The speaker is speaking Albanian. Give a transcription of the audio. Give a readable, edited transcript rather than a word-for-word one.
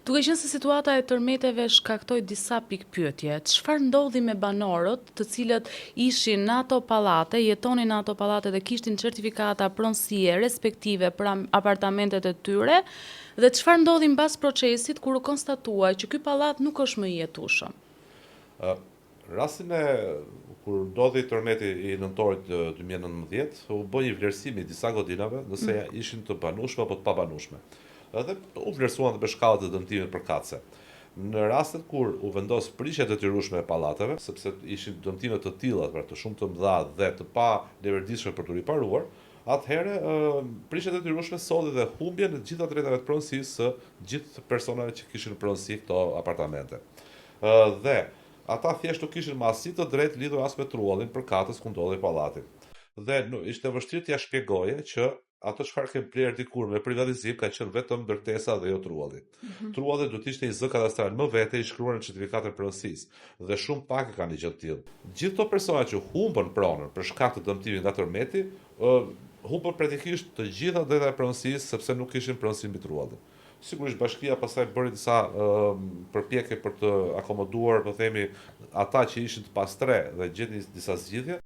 Duke qenë se situata e tërmeteve shkaktoi disa pikëpyetje, çfarë ndodhi me banorët të cilët ishin në ato pallate, jetonin në ato pallate dhe kishin certifikata pronësie respektive për apartamentet e tyre dhe çfarë ndodhi mbas procesit kur u konstatua që ky pallat nuk është më i jetueshëm? Rastin e kur ndodhi tërmeti i nëntorit 2019, u bë një vlerësim i disa godinave nëse ishin të banueshme apo të pabanueshme. Edhe u vlerësuan dhe me shkallët e dëmtimit përkatëse. Në rastet kur u vendos prishja e detyrueshme e pallateve, sepse ishin dëmtime të tilla, pra të shumë të mëdha dhe të pa leverdishme për t'u riparuar, atëherë prishja e detyrueshme solli dhe humbjen e të gjitha drejtave të pronësisë së gjithë personave që kishin në pronësi këto apartamente. Dhe ata thjesht nuk kishin më asnjë të drejtë lidhur as me truallin përkatës ku ndodhej pallati. Dhe ishte vështirë t'ia shpjegoje që ato çfarë ke blerë dikur me privatizim ka qenë vetëm ndërtesa dhe jo trualli. Trualli duhet të ishte një zë kadastral më vete i shkruar në certifikatën e pronësisë dhe shumë pak e kanë një gjë të tillë. Gjithë këto persona që humbën pronën për shkak të dëmtimit nga tërmeti, humbën praktikisht të gjitha drejtat e pronësisë sepse nuk kishin pronësi mbi truallin. Sigurisht bashkia pastaj bëri disa përpjekje për të akomoduar, po themi, ata që ishin të pastrehë dhe gjeti disa zgjidhje.